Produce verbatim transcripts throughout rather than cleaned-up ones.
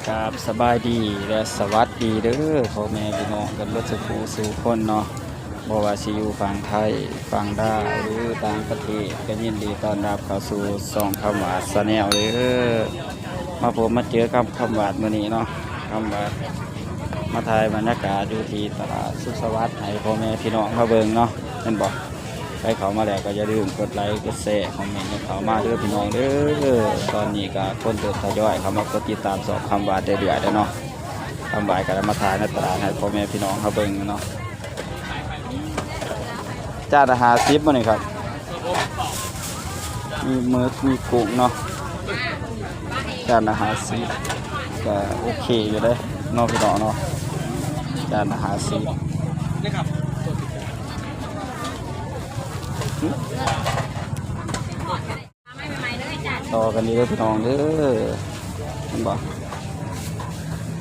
ครับ สบายดีและสวัสดีเด้อ พ่อแม่พี่น้องกันเบิดสู่ผู้สู่คนเนาะ บ่ว่าสิอยู่ฝั่งไทย ฝั่งลาว หรือต่างประเทศ ก็ยินดีต้อนรับเข้าสู่ช่องคำหวาดแชนแนลเด้อ มาพบมาเจอกับคำหวาดมื้อนี้เนาะ คำหวาดมาถ่ายบรรยากาศอยู่ที่ตลาดสุขสวัสดิ์ให้พ่อแม่พี่น้องมาเบิ่งเนาะ แม่นบ่ ใครเข้ามาแล้วก็อย่าลืมกดไลค์ กดแชร์ คอมเมนต์ให้เข้ามาเด้อพี่น้องเด้อ ตอนนี้ก็คนเริ่มทยอยเข้ามากดติดตามช่องคำหวาดเรื่อยๆแล้วเนาะ คำหวาดก็ได้มาถ่ายในตลาดให้พ่อแม่พี่น้องเขาเบิ่งเนาะ จานละห้าสิบมื้อนี้ครับ มีหมึก มีกุ้งเนาะ จานละห้าสิบ ก็โอเคอยู่เด้เนาะพี่น้องเนาะ จานละห้าสิบ ต่อกันดีเด้อพี่น้องเด้อ เห็นบ่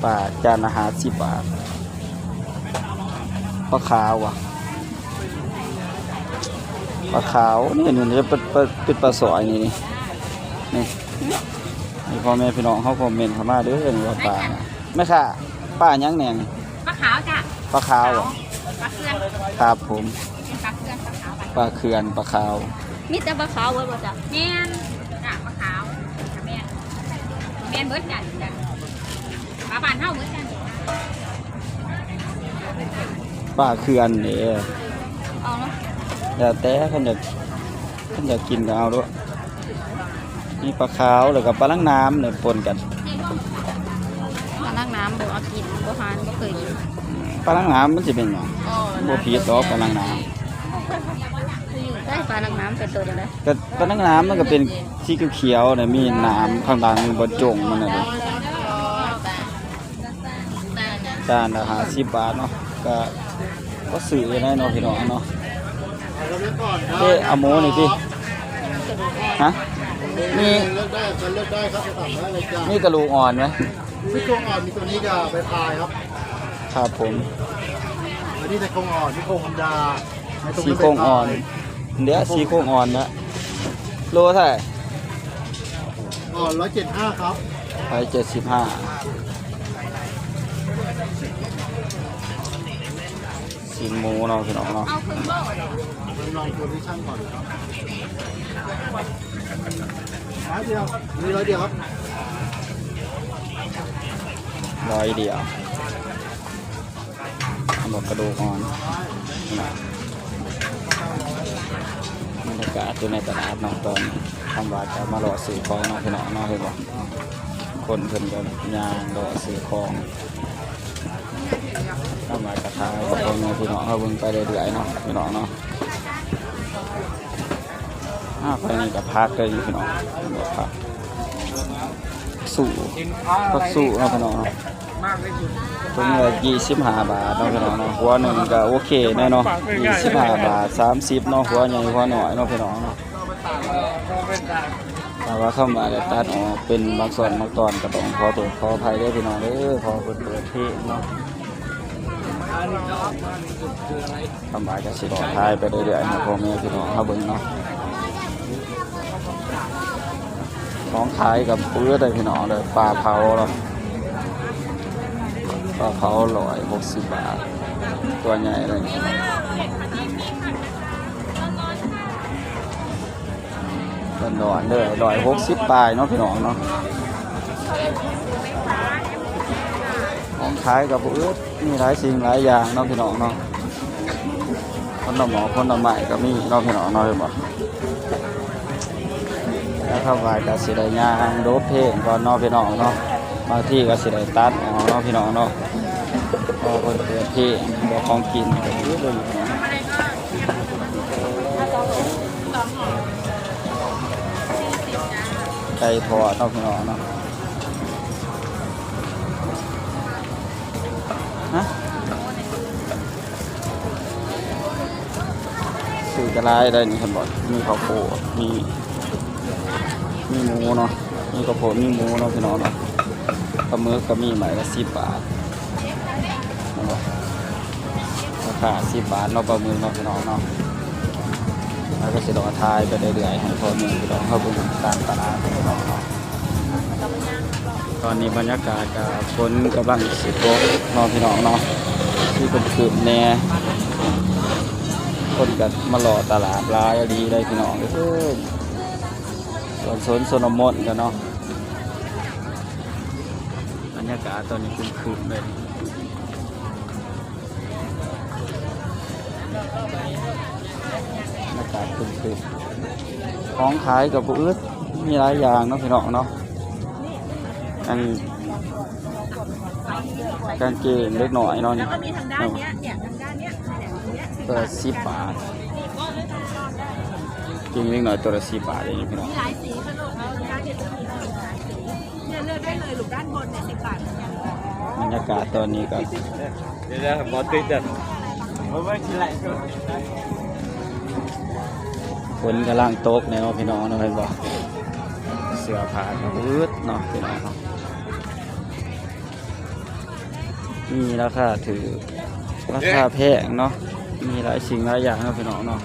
ปลาจานละห้าสิบบาท ปลาขาวอะ ปลาขาว นี่ นี่ นี่ เป็น เป็น เป็นปลาสอย นี่ นี่ นี่ ให้พ่อแม่พี่น้องเขาคอมเมนต์เข้ามาเด้อ นี่ว่าปลา แม่ค้า ปลาหยังแหน่นี่ ปลาขาวจ้ะ ปลาขาวอะ ปลาเขื่อน ครับผม เป็นปลาเขื่อน ปลาขาว ปลาเขื่อน ปลาขาว มีแต่ปลาขาวเบิดบ่จ้ะ แม่นจ้ะ ปลาขาว แม่น แม่นเบิดจ้ะ จ้ะ ปลาบ้านเฮาเบิดจ้ะ ปลาเขื่อนเด้ เอาเนาะ แล้วแต่เพิ่นอยาก เพิ่นอยากกินก็เอาโลด มีปลาขาวแล้วก็ปลาลังน้ำเนี่ยปนกัน ปลาลังน้ำบ่เอากิน บ่ทาน บ่เคยกิน ปลาลังน้ำมันสิเป็นหยัง อ๋อ บ่ผิดดอกปลาลังน้ำ ได้ปลาลังน้ำเป็นตัวเดียวเลย ก็ปลาลังน้ำมันก็เป็นสีเขียวๆนะ มีน้ำข้างหลังมีบ่จงมันน่ะเด้ จานละห้าสิบบาทเนาะ ก็ ก็ซื้ออยู่ได้เนาะพี่น้องเนาะ เอ๊ะ เอาหมูนี่ติ ฮะ มี เลือกได้ เลือกได้ครับ สั่งได้เลยจ้ะ มีกระดูกอ่อนไหม ซี่โครงอ่อน มีตัวนี้กับใบพายครับ ครับผม อันนี้ซี่โครงอ่อน ซี่โครงธรรมดา ซี่โครงอ่อน เดี๋ยวซี่โครงอ่อนนะ โลเท่าไหร่ อ่อนร้อยเจ็ดห้าครับ ร้อยเจ็ดสิบห้า ซี่นหมูเนาะพี่น้องเนาะ เอาครึ่งโล ลองตัวที่ช่างก่อนครับ ร้อยเดียว มีร้อยเดียวครับ ร้อยเดียว หมดกระดูกอ่อนนะ บรรยากาศอยู่ในตลาดเนาะ ตอนนี้ คำหวาดก็มาเลาะซื้อของเนาะพี่น้องเนาะ เห็นบ่ คนเพิ่นก็ย่างเลาะซื้อของ คำหวาดก็ถ่ายให้พ่อแม่พี่น้องเขาเบิ่งไปเรื่อยๆเนาะพี่น้องเนาะ อ่า ไปนี่ก็ผักเลยพี่น้อง ผัก สู้ ผักสู้เนาะพี่น้องเนาะ ถุงละยี่สิบห้าบาทเนาะพี่น้องเนาะ หัวหนึ่งก็โอเคแน่เนาะ ยี่สิบห้าบาท สามสิบเนาะ หัวใหญ่หัวน้อยเนาะพี่น้องเนาะ แต่ว่าคำว่าได้ตัดออกเป็นบางส่วนบางตอนก็ต้องขอโทษขออภัยเด้อพี่น้องเด้อ เพราะเพิ่นเปิดเพลงเนาะ คำหวาดก็สิเลาะถ่ายไปเรื่อยๆให้พ่อแม่พี่น้องเขาเบิ่งเนาะ ของขายก็เปื้อเลยพี่น้องเลย ปลาเผาเนาะ ปลาเผาร้อยหกสิบบาท ตัวใหญ่เลย ร้อนๆเลย ร้อยหกสิบปลายเนาะพี่น้องเนาะ ของขายก็บ่อึด มีหลายสิ่งหลายอย่างเนาะพี่น้องเนาะ ผลไม้ ผลไม้ก็มีเนาะพี่น้องเนาะ เห็นบ่ แล้วเข้าไปก็สิได้ย่างโดบเพลงก่อนเนาะพี่น้องเนาะ บางทีก็สิได้ตัดออกเนาะพี่น้องเนาะ พอเพิ่นเปิดเพลง บ่ของกินก็อยู่เลย ไก่ทอดเนาะพี่น้องเนาะ ฮะ ซื้อก็หลายได้นี่ เพิ่นบอก มีข้าวโพด มี มีหมูเนาะ มีข้าวโพด มีหมูเนาะพี่น้องเนาะ ปลาหมึกก็มีไม้ละสิบบาท เห็นบ่ ราคาสิบบาทเนาะ ปลาหมึกเนาะพี่น้องเนาะ แล้วก็สิเลาะถ่ายไปเรื่อยๆให้พ่อแม่พี่น้องเขาเบิ่งตามตลาดพี่น้องเนาะ ตอนนี้บรรยากาศก็ฝนกำลังสิตกเนาะพี่น้องเนาะ ที่ครึมๆแน่ คนก็มาเลาะตลาดหลายอีหลีเลยพี่น้องเอ้ย สวนสนชนบทกันเนาะ บรรยากาศตอนนี้ครึมๆเลย บรรยากาศครึมๆ ของขายก็บ่อึด มีหลายอย่างเนาะพี่น้องเนาะ อันกางเกงเด็กน้อยเนาะนี่ แล้วก็มีทางด้านเนี้ย เนี่ย ทางด้านเนี้ย เนี่ย อย่างเงี้ย ตัวละสิบบาท กางเกงเด็กน้อยตัวละสิบบาทเองพี่น้อง มีหลายสีค่ะลูก มีทางด้านเนี้ยจะมีหลายสี เนี่ยเลือกได้เลยลูก ด้านบนเนี่ยสิบบาทเหมือนกัน บรรยากาศตอนนี้ก็ เดี๋ยวๆ ขอติดก่อน เอาไว้ทีหลังก่อน ฝนกำลังตกแนวพี่น้องเนาะ เห็นบ่ เสื้อผ้าก็อึดเนาะพี่น้องเนาะ มีราคาถืก ราคาแพงเนาะ มีหลายสิ่งหลายอย่างเนาะพี่น้องเนาะ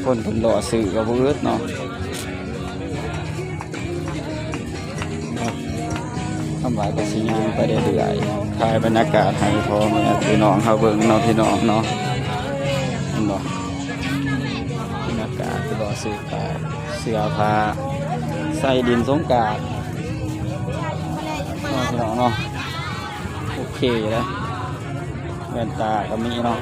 คนเพิ่นเลาะซื้อก็บ่อึดเนาะ เนาะ คำหวานก็สิย่างไปเรื่อยๆ ถ่ายบรรยากาศให้พ่อแม่พี่น้องเฮาเบิ่งเนาะพี่น้องเนาะ เห็นบ่ บรรยากาศที่เลาะซื้อผ้า เสื้อผ้า ใส่เล่นสงกรานต์เนาะพี่น้องเนาะ โอเคเลย แว่นตาก็มีเนาะ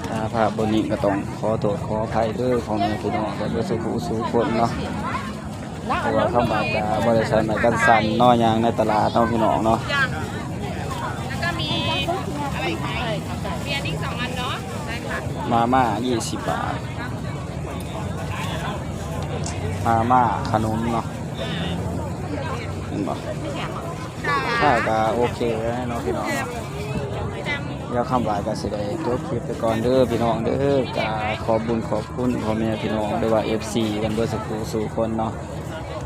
ถ้าภาพบ่นิ่งก็ต้องขอโทษขออภัยเด้อพ่อแม่พี่น้องกันเบิดสู่ผู้สู่คนเนาะ เพราะว่าคำหวานก็บ่ได้ใส่ไม้กันสั่นเนาะ ย่างในตลาดเนาะพี่น้องเนาะ แล้วก็มีอะไรอีกคะ เบียร์อีกสองอันเนาะ ได้ค่ะ มาม่ายี่สิบบาท มาม่าขนมเนาะ เห็นบ่ ถ้าก็โอเคแล้วเนาะพี่น้องเนาะ เดี๋ยวคำหวานก็สิได้จบคลิปไปก่อนเด้อพี่น้องเด้อ ก็ขอบบุญขอบคุณพ่อแม่พี่น้อง หรือว่า เอฟซี กันเบิดสู่ผู้สู่คนเนาะ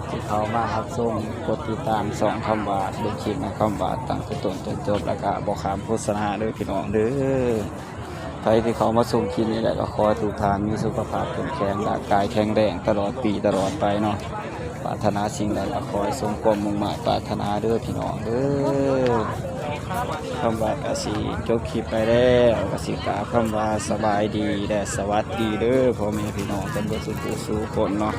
ที่เข้ามารับชม กดติดตามช่องคำหวาน เบิ่งคลิปของคำหวานตั้งแต่ต้นจนจบ แล้วก็บ่ข้ามโฆษณาเด้อพี่น้องเด้อ ใครที่เข้ามาชมคลิปนี้แหละ ก็ขอให้ทุกท่านมีสุขภาพเข้มแข็ง ร่างกายแข็งแรงตลอดปีตลอดไปเนาะ ปรารถนาสิ่งใดก็ขอให้สมความมุ่งมา่ปรารถนาเด้อพี่น้องเด้อ คำหวานก็สิจบคลิปไปแล้ว ก็สิกล่าวคำว่าสบายดีและสวัสดีเด้อพ่อแม่พี่น้องกันเบิดสู่ผู้สู่คนเนาะ